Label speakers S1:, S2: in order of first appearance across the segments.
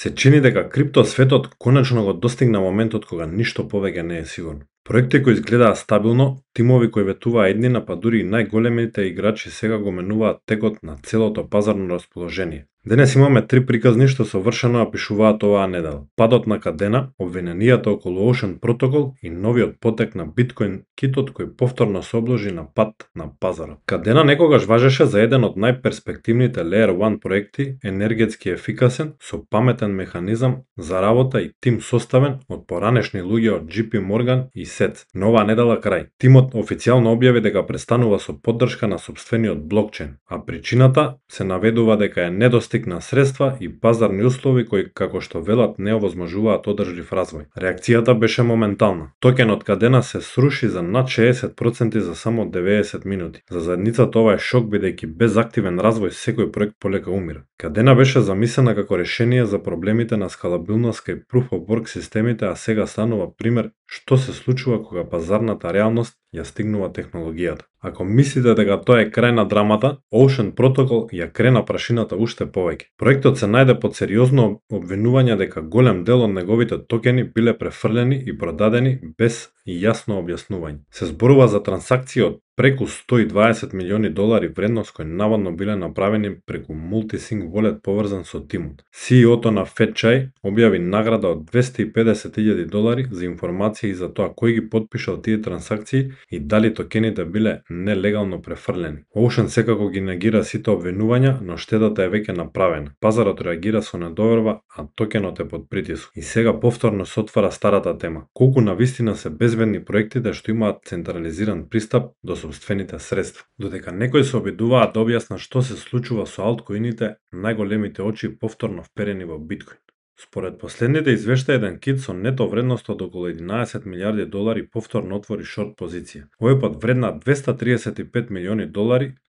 S1: Се чини дека криптосветот конечно го достигна моментот кога ништо повеќе не е сигурно. Проекти кои изгледаа стабилно, тимови кои ветуваа еднина, па дури и најголемите играчи сега го менуваат текот на целото пазарно расположение. Денес имаме три приказни што совршено опишуваат оваа недела. Падот на Кадена, обвиненијата околу Ocean Protocol и новиот потек на биткоин китот кој повторно се обложи на пат на пазарот. Кадена некогаш важеше за еден од најперспективните Layer 1 проекти, енергетски ефикасен, со паметен механизам за работа и тим составен од поранешни луѓе од JP Morgan и SET. Но оваа недела крај. Тимот официјално објави дека престанува со поддршка на сопствениот блокчейн, а причината се наведува дека е недостиг на средства и пазарни услови кои, како што велат, не овозможуваат одржлив развој. Реакцијата беше моментална. Токенот Кадена се сруши за над 60% за само 90 минути. За заедницата ова е шок, бидејќи без активен развој секој проект полека умира. Кадена беше замислена како решение за проблемите на скалабилност кај Proof of Work системите, а сега станува пример што се случува кога пазарната реалност ја стигнува технологијата. Ако мислите дека тоа е крај на драмата, Ocean Protocol ја крена прашината уште повеќе. Проектот се најде под сериозно обвинување дека голем дел од неговите токени биле префрлени и продадени без јасно објаснување. Се зборува за трансакции од преку $120 милиони вредност кои наводно биле направени преку Multisig Wallet поврзан со тимот. CEO-то на FedChai објави награда од $250,000 за информации за тоа кој ги потпишал тие трансакции и дали токените биле нелегално префрлени. Ocean секако ги негира сите обвинувања, но штетата е веќе направена. Пазарот реагира со недоверба, а токенот е под притисок. И сега повторно се отвара старата тема. Колку навистина се безбедни проектите што имаат централизиран пристап до сопствените средства. Додека некои се обидуваат да објаснат што се случува со алткоините, најголемите очи повторно вперени во биткоин. Според последните извештаи, еден кит со нето вредност од околу $11 милиарди повторно отвори шорт позиција. Овој пат вредна $235 милиони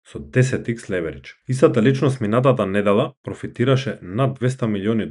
S1: со 10x leverage. Истата личност минатата недела профитираше над $200 милиони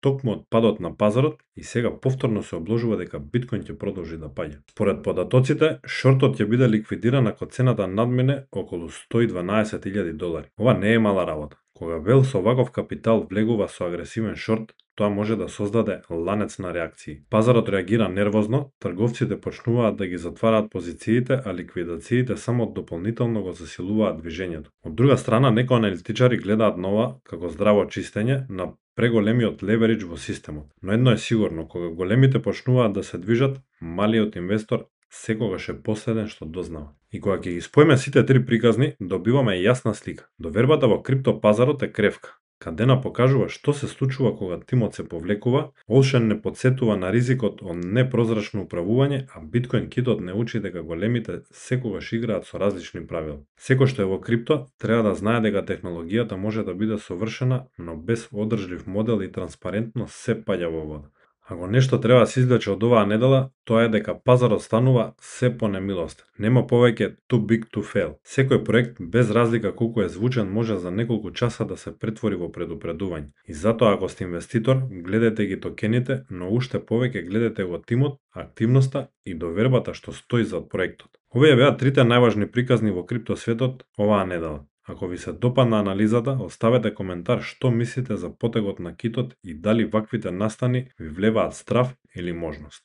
S1: токму од падот на пазарот и сега повторно се обложува дека биткоин ќе продолжи да паѓа. Според податоците, шортот ќе биде ликвидиран ако цената надмине околу $112,000. Ова не е мала работа. Кога вел со ваков капитал влегува со агресивен шорт, тоа може да создаде ланец на реакции. Пазарот реагира нервозно, трговците почнуваат да ги затвараат позициите, а ликвидациите само дополнително го засилуваат движењето. Од друга страна, некои аналитичари гледаат на ова како здраво чистење на преголемиот леверидж во системот. Но едно е сигурно, кога големите почнуваат да се движат, малиот инвестор секогаш е последен што дознава. И кога ќе ги споиме сите три приказни, добиваме јасна слика. Довербата во криптопазарот е кревка. Кадена покажува што се случува кога тимот се повлекува, Ocean не подсетува на ризикот од непрозрачно управување, а биткоин китот не учи дека големите секогаш играат со различни правила. Секој што е во крипто треба да знае дека технологијата може да биде совршена, но без одржлив модел и транспарентност се паѓа во вода. Ако нешто треба да се извлече од оваа недела, тоа е дека пазарот станува се понемилостен. Нема повеќе too big to fail. Секој проект, без разлика колку е звучен, може за неколку часа да се претвори во предупредување. И затоа, ако сте инвеститор, гледате ги токените, но уште повеќе гледате го тимот, активноста и довербата што стои зад проектот. Овие беа трите најважни приказни во криптосветот оваа недела. Ако ви се допадна анализата, оставете коментар што мислите за потегот на китот и дали ваквите настани ви влеваат страв или можност.